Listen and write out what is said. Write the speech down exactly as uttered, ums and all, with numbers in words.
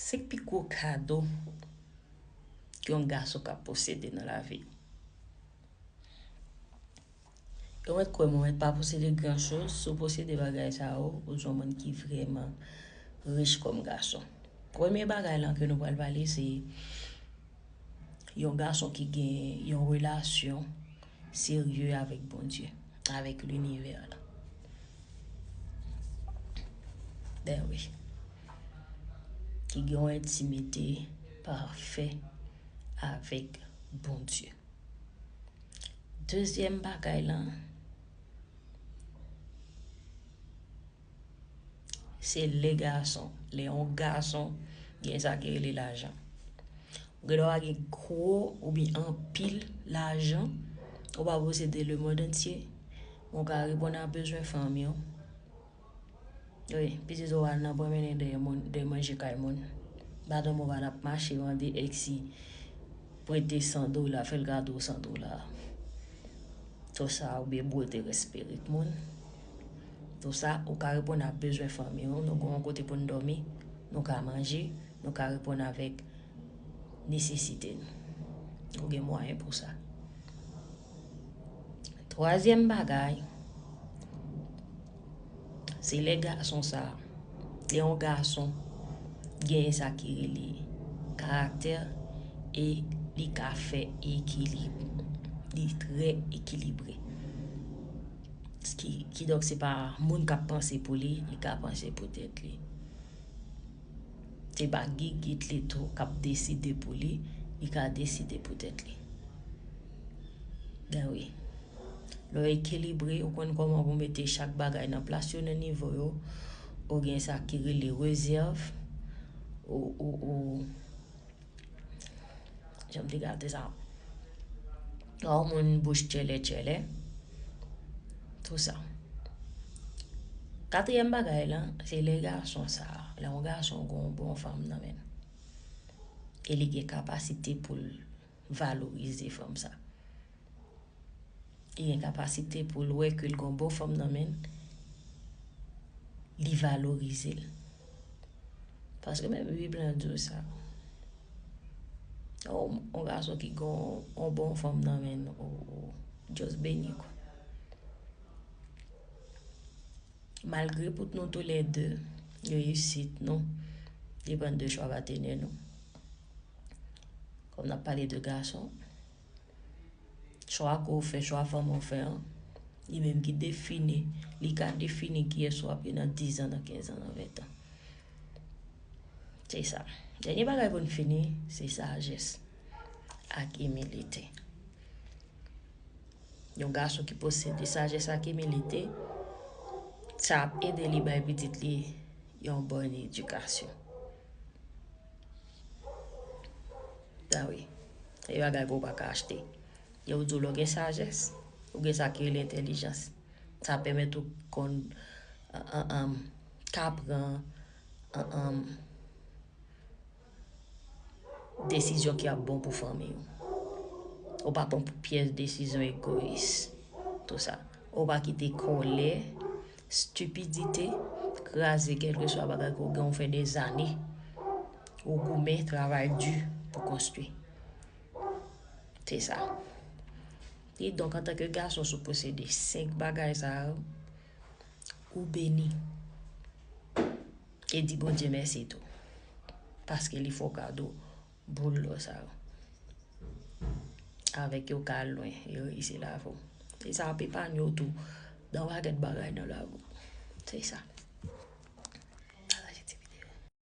Senk pi gwo kado ke yon gason ka posede nan lavi. Yo mèt kwè mwen mèt pa posede gran choz, si w posede bagay sa yo, ou se yon moun ki vrèman rich kòm gason. Premye bagay lan ke nou pral pale, se yon gason ki gen yon relasyon serye avèk Bondye, avèk linivè la. Ben wi. Ki gen yon entimite pafè avèk Bondye. Dezyèm bagay lan, se lè gason, lè yon gason gen sa ki rele lajan. Ou gen dwa gen gwo oubyen anpil lajan, ou pa posede lemonn antye, men w ka reponn a bezwen fanmi w. Wi, pitit ou al nan pwomennen dèyè moun, dèyè manje kay moun. Madanm ou pa t ap mache mande èksi prete san dola, fè l kado san dola. Tou sa, oubyen bwote rès perik moun. Tou sa, ou ka reponn a bezwen fanmi w. Nou gen yon kote pou n dòmi, nou ka manje, nou ka reponn avèk nesesite nou. Ou gen mwayen pou sa. Twazyèm bagay, se lè gason sa, lè yon gason genyen sa ki rele karaktè e li ka fè ekilib. Li trè ekilibre. Ki, kidonk, se pa moun k ap panse pou li, li ka panse pou tèt li. Se pa gigit li tou k ap deside pou li, li ka deside pou tèt li. Ben wi. Lè w ekilibre, ou konn kòman pou mete chak bagay nan plas yo, nan nivo yo. Ou gen sa ki rele rezèv. Ou, ou, ou, jan m te gade sa. Yon moun bouch tchèlè tchèlè. Tou sa. Katriyèm bagay lan, se lè gason sa, lè yon gason gen yon bon fanm nan men l. E li gen kapasite pou l valorize fanm sa. Li gen kapasite pou l wè ke l gen yon bon fanm nan men l, li valorize l. Paske menm Bib lan di w sa. Yon, yon gason ki gen yon, yon bon fanm nan men l, ou, ou just beni, kwa. Malgre pou nou toulède, reyisit nou depann de chwa patnè nou. Kòm n ap pale de gason, chwa ke w fè, chwa fanm ou fè an, li menm ki defini, li ka defini kiyès w ap ye nan diz an, nan kenz an, nan ven an. Se sa. Dènye bagay pou n fini, se sajès ak imilite. Yon gason ki posede sajès ak imilite, sa ap ede li bay pitit li yon bòn edikasyon. Sa wi. E bagay ke w pa ka achte. Yo di w lè w gen sajès, ou gen sa ki rele entèlijans. Sa pèmèt ou konn, an, an, an, ka pran, an, an, desizyon ki ap bon pou fanmi w. Ou pa pran pyès desizyon egoyis. Tou sa. Ou pa kite kòlè, stipidite, kraze kèlkeswa bagay ke w gen, ou fè dèzane. Ou goumen, travay di pou konstwi. Se sa. Kidonk, antanke gason, si w posede senk bagay sa yo, ou beni. E di Bondye mèsi tou. Paske li fè w kado boul lò sa yo. Avèk yo ka al lwen, yo reyisi lavi w. E sa ap epanye w tou nan yon pakèt bagay nan lavi w. Se sa.